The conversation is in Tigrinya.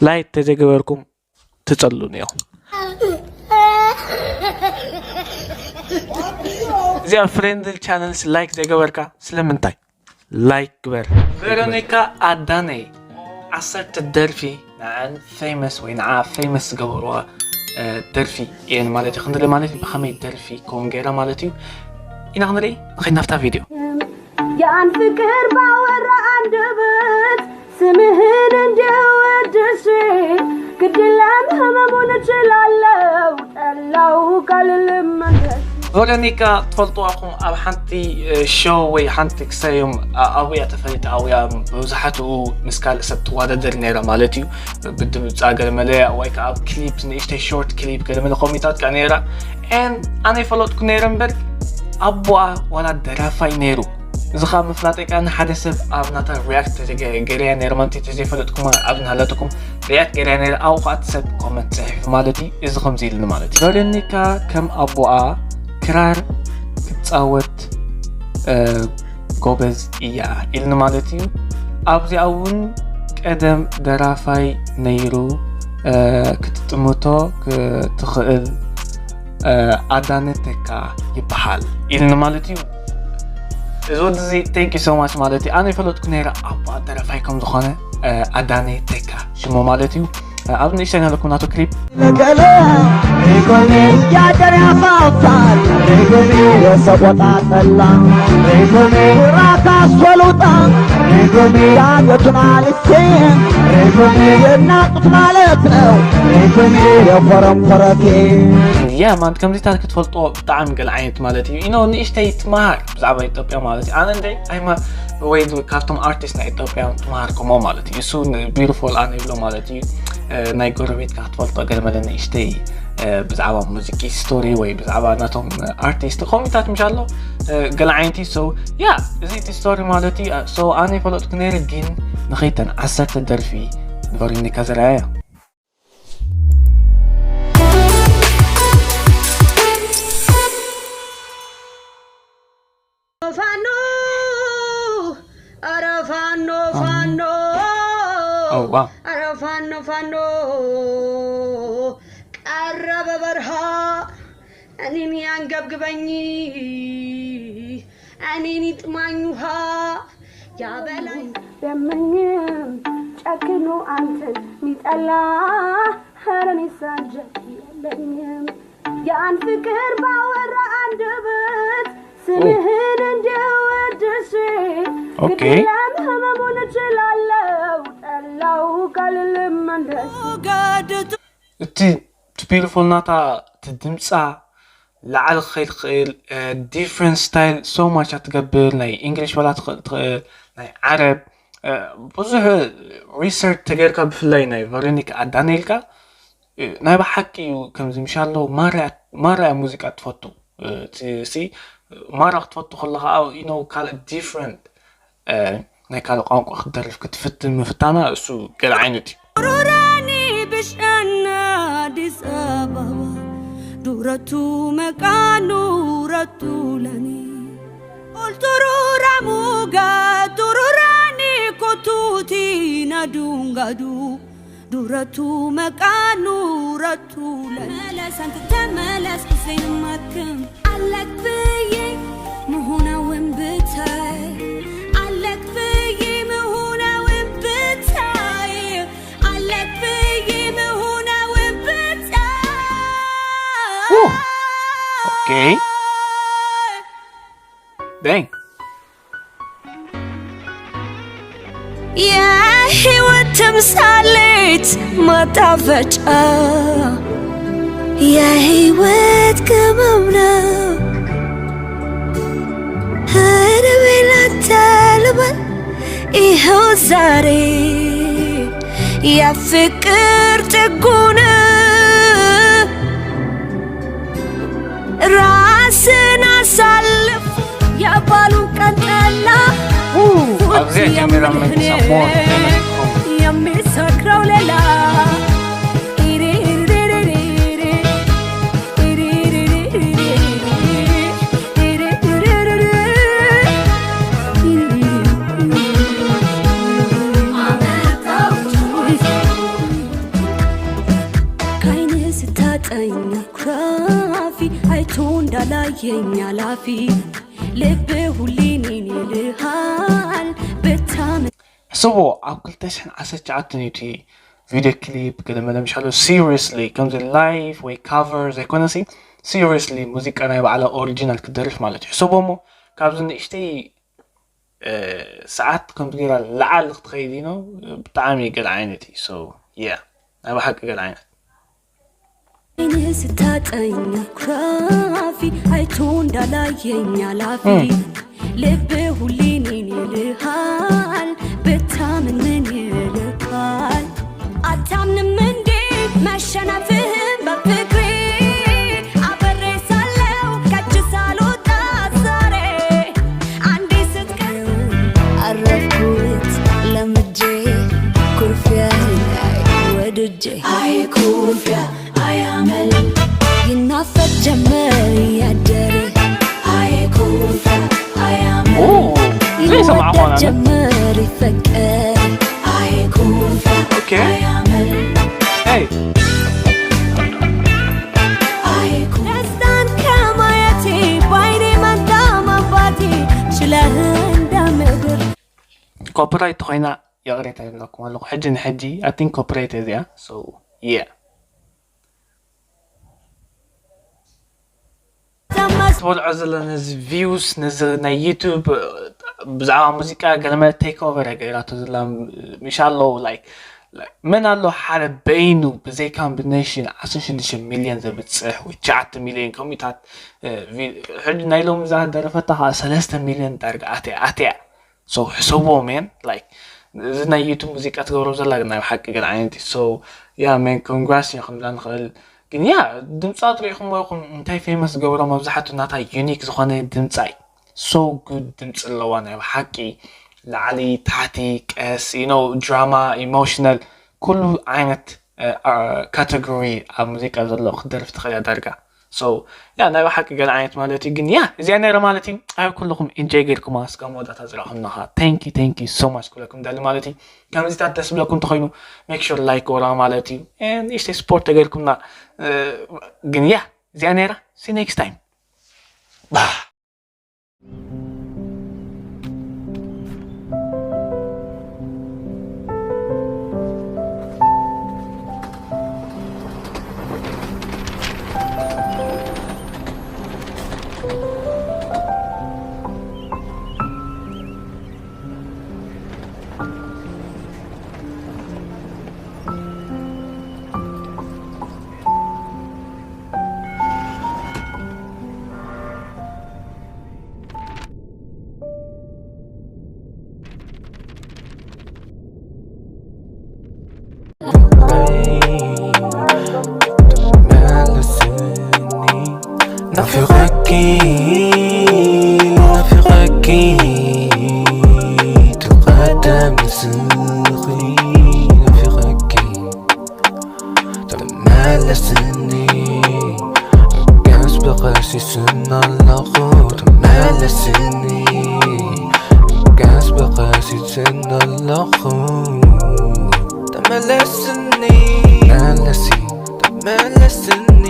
ላይክ ተዘይገበርኩም ትጸሉን እዮም። እዚኣ ፍሬንድሊ ቻነልስ ላይክ ዘይገበርካ ስለምንታይ? ላይክ ግበር። ቬሮኒካ ኣዳነይ ዓሰርተ ደርፊ ንዓን ፌመስ ወይ ንዓ ፌመስ ዝገበርዋ ደርፊ እየን ማለት እዩ። ክንደለ ማለት እዩ ብኸመይ ደርፊ ኮን ገይራ ማለት እዩ ኢና ክንርኢ ንኸይድ ናፍታ ቪድዮ። የአን ፍቅር ባወራ አንደበት ስምህን እንዲወድስ ግድለም ህመሙን እችላለው ጠላው ካልልመለስ ቨሮኒካ ትፈልጥዋ ኹም ኣብ ሓንቲ ሾው ወይ ሓንቲ ክሰዮም ኣብያ ተፈሊጣ ኣብያ መብዛሕትኡ ምስ ካልእ ሰብ ትዋዳደር ነይራ ማለት እዩ። ብድምፃ ገለመለ ወይ ከዓ ኣብ ክሊፕ ንእሽተይ ሾርት ክሊፕ ገለመለ ኮሚታት ካ ነይራ ን ኣነ ይፈለጥኩ ነይረ እምበር ኣቦኣ ዋላ ደራፋይ ነይሩ። እዚ ከዓ ምፍላጠይ ከዓ ንሓደ ሰብ ኣብ ናታ ሪያክት ገርያ ነይረ ማለት ተዘይፈለጥኩም ኣብ ናሃለትኩም ሪያክት ገርያ ነይረ ኣብኡ ከዓ እቲ ሰብ ኮመንት ፅሒፉ ማለት እዩ። እዚ ከምዚ ኢልኒ ማለት እዩ ቨሮኒካ ከም ኣቦኣ ክራር ክትፃወት ጎበዝ እያ ኢልኒ ማለት እዩ። ኣብዚኣ እውን ቀደም ደራፋይ ነይሩ ክትጥምቶ ክትኽእል ኣዳነ ተካ ይበሃል ኢልኒ ማለት እዩ። እዚ ወዲ እዚ thank you so much ማለት እዩ። ኣነ ይፈለጥኩ ነይረ ኣባ ደራፋይ ከም ዝኾነ ኣዳነ ተካ ሽሙ ማለት እዩ። ኣብ ንእሽተይ ናለኩም ናቱ ክሊፕ ገለ ሪጎሜ ያደር ያፋፋል ሪጎሜ የሰቆጣ ጠላ ሪጎሜ ራካ ሶሉጣ ሪጎሜ ያገቱን አልሴ ሪጎሜ የናጡት ማለት ነው ሪጎሜ የኮረም ኮረቴ ያ ማን ከምዚታት ክትፈልጦ ብጣዕሚ ገለ ዓይነት ማለት እዩ ኢኖ ንእሽተይ ትመሃር ብዛዕባ ኢትዮጵያ ማለት እዩ ኣነ እንደ ኣይማ ወይ ካብቶም ኣርቲስት ናይ ኢትዮጵያ ትመሃር ከምኡ ማለት እዩ እሱ ቢዩቲፉል ኣነ ይብሎ ማለት እዩ ናይ ጎረቤትካ ክትፈልጦ ገለ መለ ንእሽተይ ብዛዕባ ሙዚቂ ስቶሪ ወይ ብዛዕባ ናቶም ኣርቲስት ኮሚታት ምሻሎ ገለ ዓይነት እዩ so ያ እዚ እቲ ስቶሪ ማለት እዩ so ኣነ ይፈለጥኩ ነይረ ግን ንኸይተን ዓሰርተ ደርፊ ንቨሮኒካ ዘርኣያ ፋኖ ኧረ ፋኖ ፋኖ Oh, wow. ኧረ ፋኖ ፋኖ ቀረበ በርሃ እኔን ያንገብግበኝ እኔን ይጥማኝ ውሃ ያበላኝ ደመኝም ጨክኖ አንተን ሚጠላ ኸረኔ ሳጀት የለኝም ያን ፍቅር ባወራ አንደበት ስምህን እንዲወድስ ኦኬ። ግድለም ህመሙን እችላለው ጠላው ካልልም መንደስ እቲ ቢዩቲፉል ናታ እቲ ድምፃ ላዕሊ ክኸይድ ክእል ዲፍረንት ስታይል so much ትገብር ናይ ኢንግሊሽ በላ ትኽእል ትኽእል ናይ ዓረብ ብዙሕ ሪሰርች ተገይርካ ብፍላይ ናይ ቨሮኒካ ኣዳነ ኢልካ ናይ ብሓቂ እዩ ከምዚ ምሻሎ ማራ እያ ሙዚቃ ትፈቱ ሲ ማራ ክትፈቱ ከለካ you know ካልእ ዲፍረንት ናይ ካልእ ቋንቋ ክትደርፍ ክትፍትን ምፍታና እሱ ገለ ዓይነት እዩ ሩራኒ ብሸና ኣዲስ ኣበባ ዱረቱ መቃኑ ረቱ ለኒ ኦልቱሩራ ሙጋ ቱሩራኒ ኮቱቲ ናዱንጋዱ ዱረቱ መቃኑ ረቱ ለኒ መለስ ኣንቲ ተመለስ ክሰይንማክም ኣለክ ብዬ ምሁና ወንብታይ ኣለክ ብዬ ምሁና ወንብታይ ኣለክ ብዬ ምሁና ወንብታይ ኦኬ ዳንግ የህይወት ተምሳሌት ማጣፈጫ የህይወት ቅመም ነው። እድሜ ላንተ ልበል ይኸው ዛሬ የፍቅር ጥጉን ራስን አሳልፎ የባሉ ቀን ጠላ ኣብዚ ጀሚራ መንግስት ሰሞን የሚሰክረው ሌላ ኩራፊ፣ አይቶ እንዳላየኝ አላፊ፣ ልብ ሁሌ እኔን ይልሃል ብታምን። ሕስቦ ኣብ ክልተ ሽሕን ዓሰርተ ትሽዓተን እዩ እቲ ቪድዮ ክሊፕ ገለ መለ ምሻሉ። ሲሪየስሊ ከምዚ ላይቭ ወይ ካቨር ዘይኮነሲ፣ ሲሪየስሊ ሙዚቃ ናይ ባዕላ ኦሪጂናል ክደርፍ ማለት እዩ። ሕስቦ እሞ ካብዚ ንእሽተይ ሰዓት ከምቲ ገይራ ላዓል ክትኸይድ ኢኖ ብጣዕሚ ገለ ዓይነት እዩ። So yeah፣ ናይ ብሓቂ ገለ ዓይነት። ዓይን ስታጠኝ ኩራፊ፣ አይቶ እንዳላየኝ አላፊ፣ ልብ ሁሌ እኔን ይልሃል ብታምን ምን ይልካል? አታምንም እንዴ መሸነፍህን በፍቅሬ? አብሬ ሳለው ከእጅ ሳልወጣ ዛሬ አንዴ ስትቀር አረፍኩት ለምጄ ኩርፊያ ወድጄ። አይ ኩርፊያ አያመል ይናፈቅ ጀመር ያደረ። አይ ኩርፊያ አያመል ኦ፣ ዘይሰማዕኳ ይወደድ ማለት ጀመር ይፈቀር። አይ ኩርፊያ Okay. አያመል Hey. ደስታን ከማየቴ ባይኔ መጣ ማንባቴ ችለህ እንደ ምድር። ኮፒራይት ተኾይና ይቕሬታ ይብለኩም ኣለኹ። ሕጂ ንሕጂ I think ኮፒራይት እዚኣ። So yeah። ትበልዖ ዘሎ ነዚ ቪውስ ነዚ ናይ ዩቱብ ብዛዕባ ሙዚቃ ገለመለ ቴክ ኦቨር ገይራቶ ዘላ ምሻሎ። ላይክ መን ኣሎ ሓደ በይኑ ብዘይ ኮምቢኔሽን ዓሰርተ ሽዱሽተ ሚልዮን ዘብፅሕ ወይ ትሽዓተ ሚልዮን ከምኡታት። ሕጂ ናይ ሎሚ እዛ ደረፈታ ከዓ ሰለስተ ሚልዮን ዳርጋ ኣትያ ኣትያ። So ሕሰቦ ሜን ላይክ እዚ ናይ ዩቱብ ሙዚቃ ትገብሮ ዘላ ግን ናይ ሓቂ ግን ዓይነት። So yeah man, congrats ኢና ክንብላ ንኽእል። ግን yeah ድምፃ ትሪኢኹሞ ይኹም እንታይ ፌመስ ዝገብሮ መብዛሕቱ ናታ ዩኒክ ዝኾነ ድምፃ እዩ። So good ድምፂ ኣለዋ ናይ ሓቂ። ላዕሊ ታሕቲ ቀስ you know ድራማ ኢሞሽናል ኩሉ ዓይነት ካተጎሪ ኣብ ሙዚቃ ዘሎ ክደርፍ ትኽእል እያ ዳርጋ። So yeah ናይ ብሓቂ ገለ ዓይነት ማለት እዩ። ግን yeah እዚኣ ነይረ ማለት እዩ። ኣብ ኩልኹም ኢንጆይ ጌርኩማ እስካብ መወዳእታ ዝረኹምናኻ thank you thank you so much ኩለኩም ደሊ ማለት እዩ። ከምዚታት ደስ ብለኩም እንተኾይኑ make sure like ገብራ ማለት እዩ። ንእሽተይ ስፖርት ተገይርኩምና። ግን yeah እዚኣ ነይራ። See next time. ናፊቐኪ ናፊቐኪ ትቐደም ስኺ ናፊቐኪ ተመለስኒ ቀስ ብቐስ ይስና ኣለኹ ተመለስኒ ቀስ ብቐስ ይስና ኣለኹ ተመለስኒ መለሲ ተመለስኒ